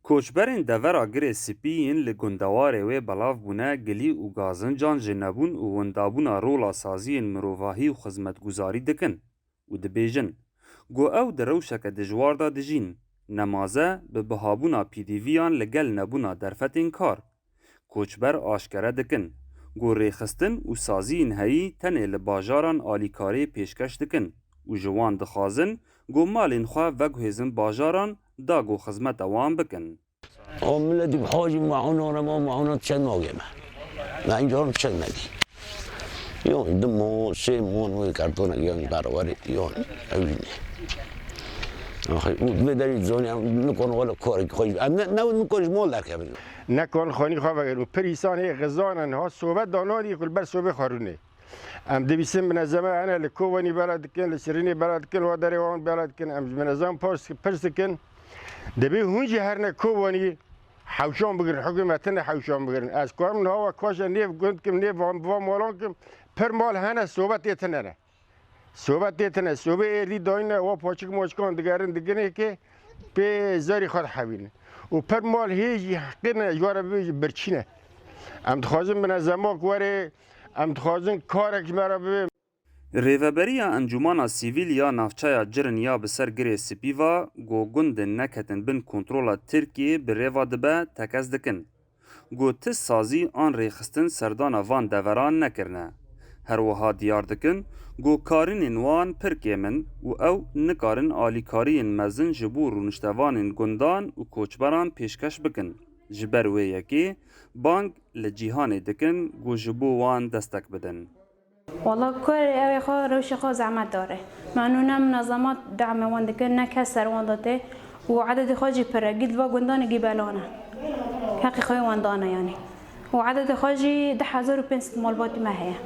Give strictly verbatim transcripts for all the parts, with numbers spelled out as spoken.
Koçberên devera Girê Spî yên li gundewarê wê belav bûne, gilî û gazincan ji nebûn û windabûna rola saziyên mirovahî û xizmetguzarî dikin û dibêjin ku ew di rewşeke dijwar de dijîn, nemaze bi bihabûna pîdîviyan li gel nebûna derfetên kar. Koçber aşkere dikin ku rêxistin û saziyên heyî tenê li bajaran alîkariyê pêşkeş dikin û ji wan dixwazin ku malên xwe veguhêzin bajaran da ku xizmeta wan bikin. O milletî bi hacî maûnan e, ma maûnan çend nagê me. Me încaran çend nedî. Yan di mo, sê mon wê kartonek yan beraberê yan ew jî ne. Axir û vê derî zanî em nikon wele karek xwe jî. Em ne, ne nikon ji mal derkevin. Nekan xanî xwe vegerin û pir îsan hê xizanin ha sobe dananî ku li ber sobê xwe rûnê. Em dibîsin minezeme hene li Kovanî bela dikin, li Şirînê bela dikin, wa derê wan bela dikin. Em ji minezem pars, pirs dikin. Dibê hûn jî herne Kovanî hewşan bigirin, hikûmet tine hewşan bigirin. Ez karim niha we kaşe nêv gund kim, nêv van, van malan kim, pir mal hene, sobe tê tine ne. Sobe tê tine, sobê êrdî dayine, wa paçik maçikan digerin, diginê ke pê zarî xwe dihewînin. Û pir mal hê jî heqî ne, ji were bibêjî birçî ne. Em dixwazin minezemak were, em dixwazin karek ji me re bibe. Rêveberiya Encûmana Sivîl ya navçeya Cirin ya bi ser Girê Spî va ku gundin neketin bin kontrola Tirkiyê bi rêva dibe tekez dikin. Ku ti sazî an rêxistin serdana van deveran nekirine. Her wiha diyar dikin ku karînên wan pir kêm in û ew nikarin alîkariyên mezin ji bo rûniştevanên gundan û koçberan pêşkeş bikin. Ji ber wê yekê bang li cîhanê dikin ku ji bo wan destek bidin. Wala kurê ew ê xwe rewşê xwe zehmet dare. Me nû ne minezemat dame wan dikin, ne kes ser wan de tê û ededê xwe jî pir e. Gî di va gundanê gî belan e. Heqê xwe wan dane yanî. Û ededê xwe jî du hezar û pênc sed malbatî me heye.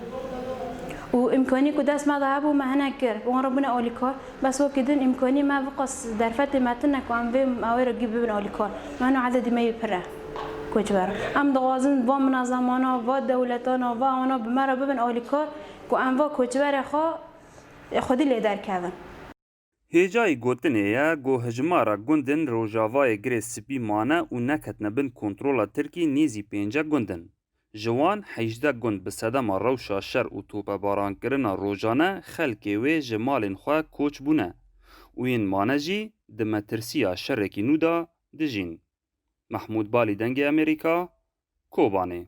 Û îmkanî ku dest me de hebû, me hinek kir. Wan re bûne alîkar. Bes wekî din îmkanî me viqas derfetê me tune ku em vê ew ê re gî bibin alîkar. Me nû ededî me yê pir e. Koçber. Em dixwazin va minezemana, va dewletana, va wana bi me re bibin alîkar ku em va koçberê xwe xwedî lê derkevin. Hêjayî gotinê ye ku hijmara gundên rojavayê Girê Spî mane û neketine bin kontrola Tirkî nêzî pêncî gund in. Ji wan hejdeh gund bi sedema rewşa şer û topebarankirina rojane xelkê wê ji malên xwe koç bûne û yên mane jî di metirsiya şerekî nû de dijîn. Mehmûd Balî, Dengê Amerîka, Kobanê.